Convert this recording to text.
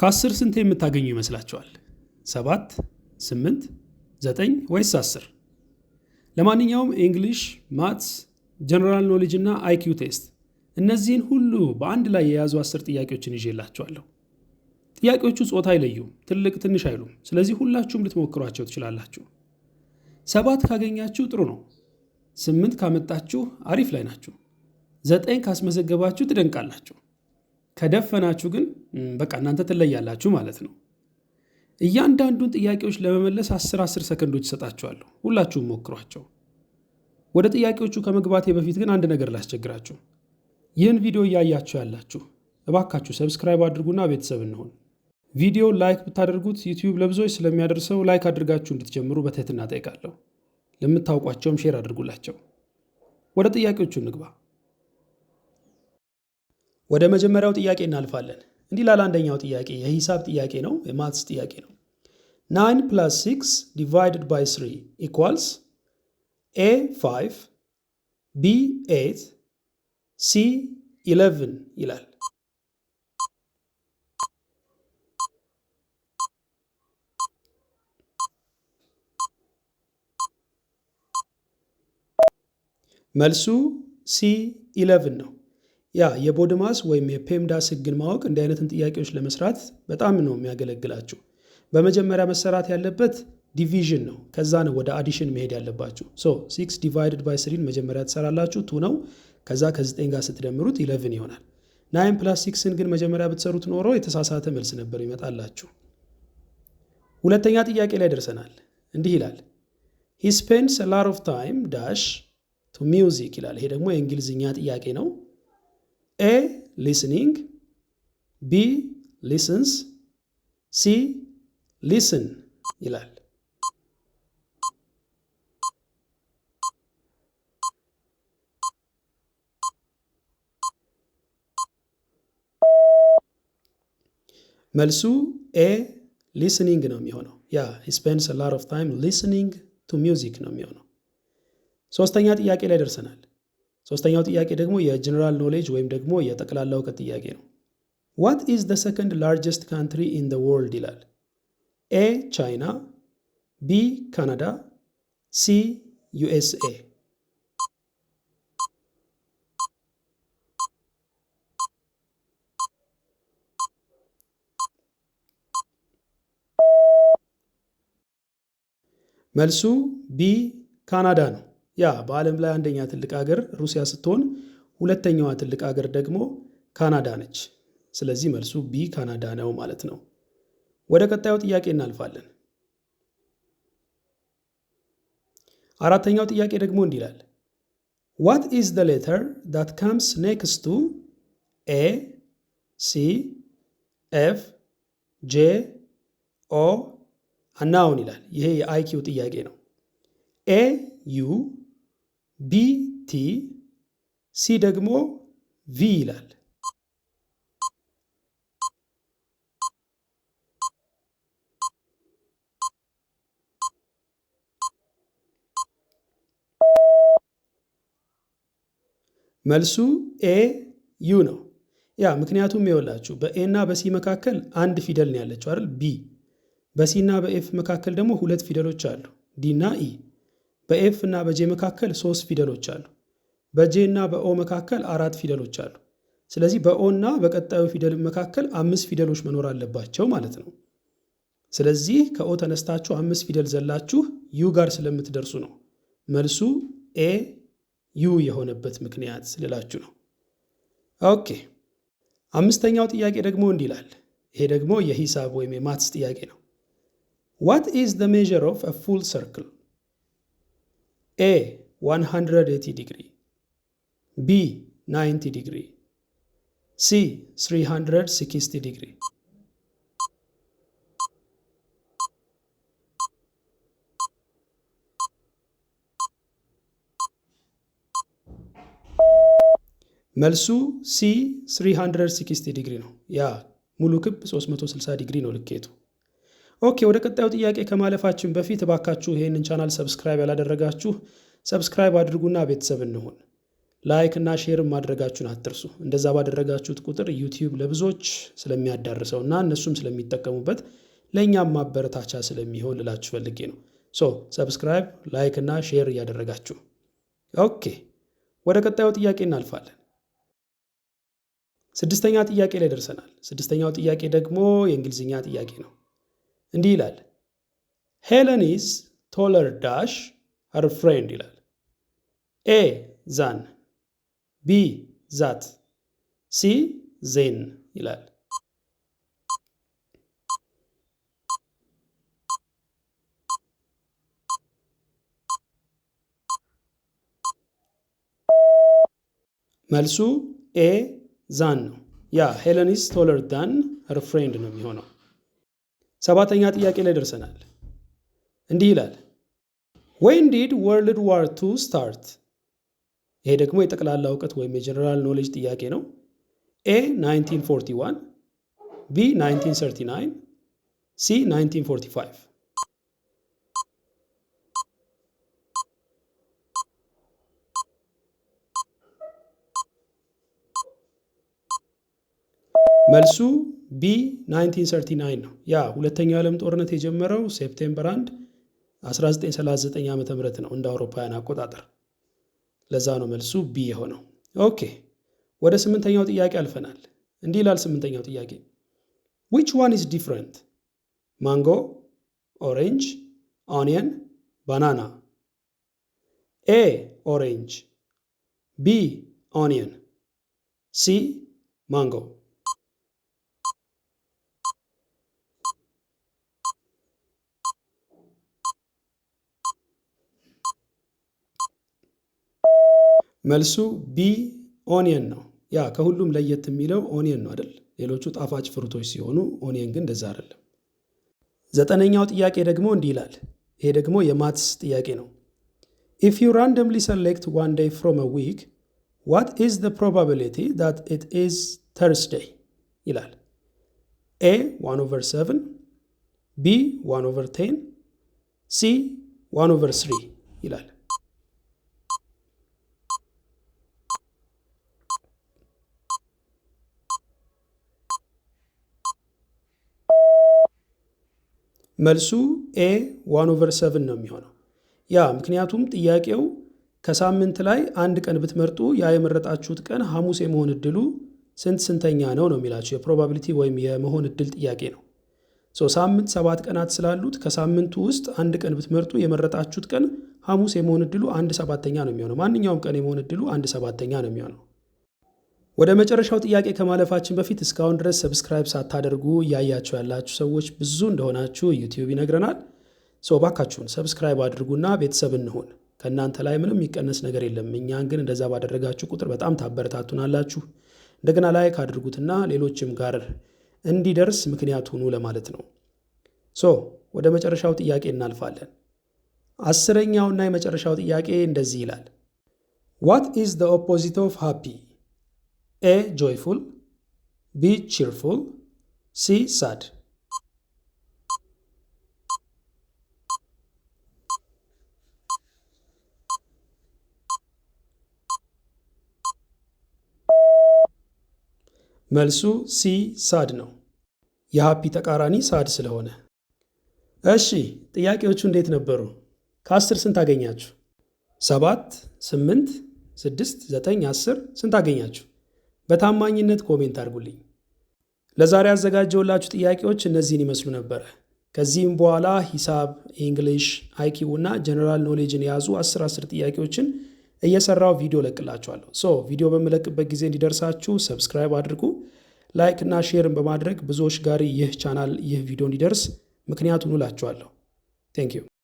ከ10 ስንት የምታገኙ ይመስላችኋል? 7፣ 8፣ 9 ወይስ 10? ለማንኛውም English፣ maths፣ general knowledge እና IQ test እነዚህን ሁሉ በአንድ ላይ የያዙ 10 ጥያቄዎችን ይዤላችኋለሁ። ጥያቄዎቹ ጾታ አይለዩም፣ ትልቅ ትንሽ አይሉም። ስለዚህ ሁላችሁም ልትሞክሯቸው ትችላላችሁ። 7 ካገኛችሁ ጥሩ ነው። 8 ካመጣችሁ አሪፍ ላይ ናችሁ። 9 ካስመዘገባችሁ ትደንቃላችሁ። ከደፈናችሁ ግን በቃ እናንተ ትለያላችሁ ማለት ነው። እያንዳንዱን ጥያቄዎች ለመመለስ 10 10 ሰከንዶች እሰጣችኋለሁ። ሁላችሁም ሞክሯቸው። ወደ ጥያቄዎቹ ከመግባቴ በፊት ግን አንድ ነገር ላስቸግራችሁ። ይህን ቪዲዮ እያያችሁ ያላችሁ እባካችሁ subscribe አድርጉና ቤተሰብ እንሆን። ቪዲዮ like ብታደርጉት ዩቲዩብ ለብዙዎች ስለሚያደርሰው like አድርጋችሁ እንድትጀምሩ በትህትና እጠይቃለሁ። ለምታውቋቸውም share አድርጉላቸው። ወደ ጥያቄዎቹ እንግባ። ወደ መጀመሪያው ጥያቄ እናልፋለን። እንዲህ ላለ አንደኛው ጥያቄ የሂሳብ ጥያቄ ነው፣ የ maths ጥያቄ ነው። 9 plus 6 divided by 3 equals A 5፣ B 8፣ C 11 ይላል። መልሱ C 11 ነው። ያ የ BODMAS ወይም የ PEMDAS ህግን ማወቅ እንዲህ አይነትን ጥያቄዎች ለመስራት በጣም ነው የሚያገለግላችሁ። በመጀመሪያ መሰራት ያለበት division ነው። ከዛ ነው ወደ addition መሄድ ያለባችሁ። So 6 divided by 3 መጀመሪያ ትሰራላችሁ፣ 2 ነው። ከዛ ከ9 ጋር ስትደምሩት 11 ይሆናል። 9 plus 6ን ግን መጀመሪያ ብትሰሩት ኖሮ የተሳሳተ መልስ ነበር ይመጣላችሁ። ሁለተኛ ጥያቄ ላይ ደርሰናል። እንዲህ ይላል፣ he spends a lot of time dash to music ይላል። ይሄ ደግሞ የእንግሊዝኛ ጥያቄ ነው። A listening፣ B listens፣ C listen ይላል። መልሱ A listening ነው የሚሆነው። Yeah, he spends a lot of time listening to music ነው የሚሆነው። ሶስተኛ ጥያቄ ላይ ደርሰናል። ሶስተኛው ጥያቄ ደግሞ የ general knowledge ወይም ደግሞ የጠቅላላ እውቀት ጥያቄ ነው። What is the second largest country in the world ይላል። A China፣ B Canada፣ C USA። መልሱ B ካናዳ ነው። Yeah, በዓለም ላይ አንደኛ ትልቅ ሀገር ሩሲያ ስትሆን ሁለተኛዋ ትልቅ ሀገር ደግሞ ካናዳ ነች። ስለዚህ መልሱ B ካናዳ ነው ማለት ነው። ወደ ቀጣዩ ጥያቄ እናልፋለን። አራተኛው ጥያቄ ደግሞ እንዲህ ይላል፣ What is the letter that comes next to A፣ C፣ F፣ J፣ O unknown ይላል። ይሄ የ IQ ጥያቄ ነው። A U፣ B T፣ C ደግሞ V ይላል። መልሱ A U ነው። Yeah, ምክንያቱም ይኸውላችሁ በ A እና በ C መካከል አንድ ፊደል ነው ያለችው አይደል? B። በ C እና በ F መካከል ደግሞ ሁለት ፊደሎች አሉ፣ D እና E። በ F እና በ J መካከል ሶስት ፊደሎች አሉ። በ J እና በ O መካከል አራት ፊደሎች አሉ። ስለዚህ በ O እና በቀጣዩ ፊደል መካከል አምስት ፊደሎች መኖር አለባቸው ማለት ነው። ስለዚህ ከ O ተነስታችሁ አምስት ፊደል ዘላችሁ U ጋር ስለምትደርሱ ነው መልሱ A U የሆነበት ምክንያት ልላችሁ ነው። Okay፣ አምስተኛው ጥያቄ ደግሞ እንዲህ ይላል። ይሄ ደግሞ የሂሳብ ወይም የ maths ጥያቄ ነው። What is the measure of a full circle? A 180 degree፣ B 90 ዲግሪ፣ C 360 ዲግሪ። መልሱ C 360 ዲግሪ ነው። Yeah, ሙሉ ክብ 360 ዲግሪ ነው ልኬቱ። Okay፣ ወደ ቀጣዩ ጥያቄ ከማለፋችን በፊት እባካችሁ ይህንን channel subscribe ያላደረጋችሁ subscribe አድርጉና ቤተሰብ እንሁን። Like እና share ማድረጋችሁን አትርሱ። እንደዛ ባደረጋችሁት ቁጥር ዩቲዩብ ለብዙዎች ስለሚያዳርሰው እና እነሱም ስለሚጠቀሙበት ለእኛም ማበረታቻ ስለሚሆን ልላችሁ ፈልጌ ነው። So subscribe፣ like እና share እያደረጋችሁ okay፣ ወደ ቀጣዩ ጥያቄ እናልፋለን። ስድስተኛ ጥያቄ ላይ ደርሰናል። ስድስተኛው ጥያቄ ደግሞ የእንግሊዝኛ ጥያቄ ነው። እንዲህ ይላል፣ "Helen is taller dash her friend" ይላል። A than፣ B that፣ C then ይላል። መልሱ A than ነው። Yeah, "Helen is taller than her friend" ነው የሚሆነው። ሰባተኛ ጥያቄ ላይ ደርሰናል። እንዲህ ይላል፣ "When did World War II start?" ይሄ ደግሞ የጠቅላላ እውቀት ወይም የ general knowledge ጥያቄ ነው። A 1941፣ B 1939፣ C 1945። መልሱ B 1939 ነው። Yeah፣ ሁለተኛው የዓለም ጦርነት የጀመረው September 1 1939 ዓ ም ነው እንደ አውሮፓውያን አቆጣጠር። ለዛ ነው መልሱ B የሆነው። Okay፣ ወደ ስምንተኛው ጥያቄ አልፈናል። እንዲህ ይላል ስምንተኛው ጥያቄ፣ "Which one is different? Mango፣ orange፣ onion፣ banana?" A orange፣ B onion፣ C mango። መልሱ B onion ነው። Yeah፣ ከሁሉም ለየት የሚለው onion ነው አይደል? ሌሎቹ ጣፋጭ fruit ኦች ሲሆኑ onion ግን እንደዛ አይደለም። ዘጠነኛው ጥያቄ ደግሞ እንዲህ ይላል። ይሄ ደግሞ የ maths ጥያቄ ነው። "If you randomly select one day from a week, what is the probability that it is Thursday?" ይላል። A 1 over 7፣ B 1 over 10፣ C 1 over 3 ይላል። መልሱ A 1 over 7 ነው የሚሆነው። Yeah፣ ምክንያቱም ጥያቄው ከሳምንት ላይ አንድ ቀን ብትመርጡ ያ የመረጣችሁት ቀን ሐሙስ የመሆን እድሉ ስንት ስንተኛ ነው ነው የሚላችሁ። የ probability ወይም የመሆን እድል ጥያቄ ነው። So ሳምንት 7 ቀናት ስላሉት ከሳምንቱ ውስጥ አንድ ቀን ብትመርጡ የመረጣችሁት ቀን ሐሙስ የመሆን እድሉ አንድ ሰባተኛ ነው የሚሆነው። ማንኛውም ቀን የመሆን እድሉ አንድ ሰባተኛ ነው የሚሆነው። ወደ መጨረሻው ጥያቄ ከማለፋችን በፊት እስካሁን ድረስ subscribe ሳታደርጉ እያያችሁ ያላችሁ ሰዎች ብዙ እንደሆናችሁ ዩቲዩብ ይነግረናል። So ባካችሁን subscribe አድርጉና ቤተሰብ እንሁን። ከእናንተ ላይ ምንም የሚቀነስ ነገር የለም። እኛን ግን እንደዛ ባደረጋችሁ ቁጥር በጣም ታበረታቱናላችሁ። እንደገና like አድርጉትና ሌሎችም ጋር እንዲደርስ ምክንያት ሁኑ ለማለት ነው። So ወደ መጨረሻው ጥያቄ እናልፋለን። 10ኛውና የመጨረሻው ጥያቄ እንደዚህ ይላል። "What is the opposite of happy? A joyful፣ B cheerful፣ C sad።" መልሱ C sad ነው። የ happy ተቃራኒ sad ስለሆነ። እሺ፣ ጥያቄዎቹ እንዴት ነበሩ? ከ10 ስንት አገኛችሁ? 7፣ 8፣ 6፣ 9፣ 10 ስንት አገኛችሁ? በታማኝነት comment አድርጉልኝ። ለዛሬ ያዘጋጀሁላችሁ ጥያቄዎች እነዚህን ይመስሉ ነበረ። ከዚህም በኋላ ሂሳብ፣ English፣ IQ እና general knowledge ን የያዙ 10 10 ጥያቄዎችን እየሰራሁ ቪዲዮ እለቅላችኋለሁ። So ቪዲዮ በምለቅበት ጊዜ እንዲደርሳችሁ subscribe አድርጉ። Like እና share ን በማድረግ ብዙዎች ጋር ይህ ቻናል ይህ ቪዲዮ እንዲደርስ ምክንያት ሁኑ እላችኋለሁ። Thank you.